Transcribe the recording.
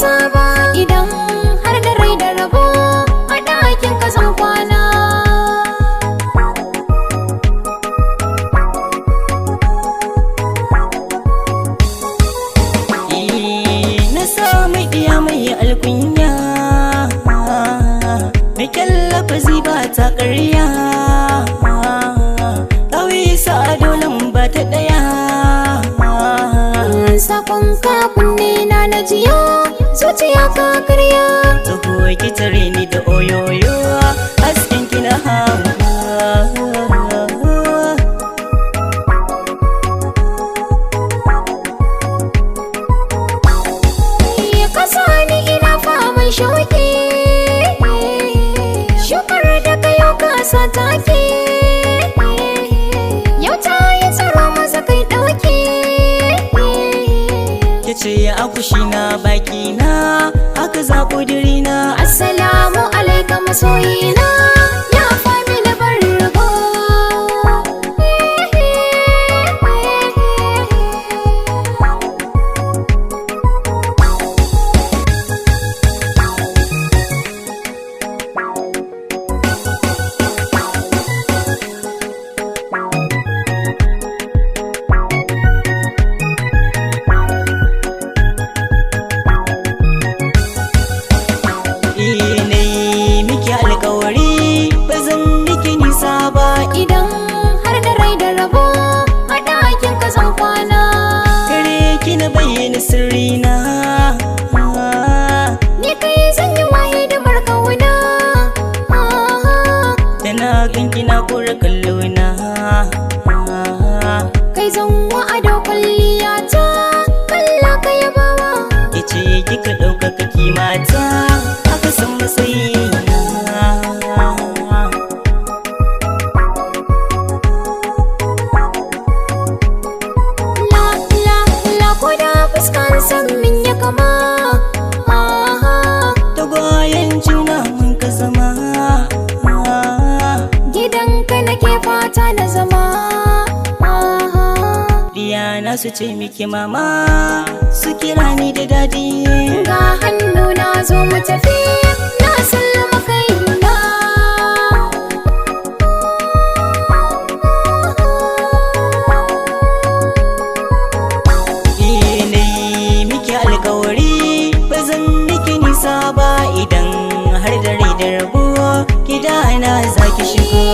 nisa ba. Idan har da rai da rabo, a ɗakin ka zan kwana. Na samu iya mai alkunya, mai kyallafa ba ta ƙarya. Ɗawisa a dolan ba ta ɗaya. Sakon ka kunne na na jiyo, zuciya ka karya. Taho ki tare ni da oyoyo, hasken ki na hawa. Ka sani ina faman shauki, shukar da kayo ka sa take. Yau ta yi tsaro, maza kai ɗauki. Ki ce akushi na baki na, haka za ƙudiri na. Assalamu alaika masoyina, ya fami na bargo. Na yi miki alkawari ba zan miki nisa ba. Idan har da rai da rabo, a ɗakin ka zan kwana. Kare ki na bayyana sirrina. Ni kai zan yi wa hidimar kauna. Da na ganki na kora kallona. Kai zan wa ado kwalliya ta, kalla ka yabawa. Ki ce kika ɗaukaka kimata, aka san matsayina. La la la, ko da fuskan san min ya kama. Tagwayen juna mun ka zama. Gidanka nake fata na zama. Diyana su ce miki mama, su kira ni da dadi. Ga hannu na, zo mu tafi, na sallama kaina. Na yi miki alkawari ba zan miki nisa ba. Idan har da rai da rabo, gidana za ki shigo.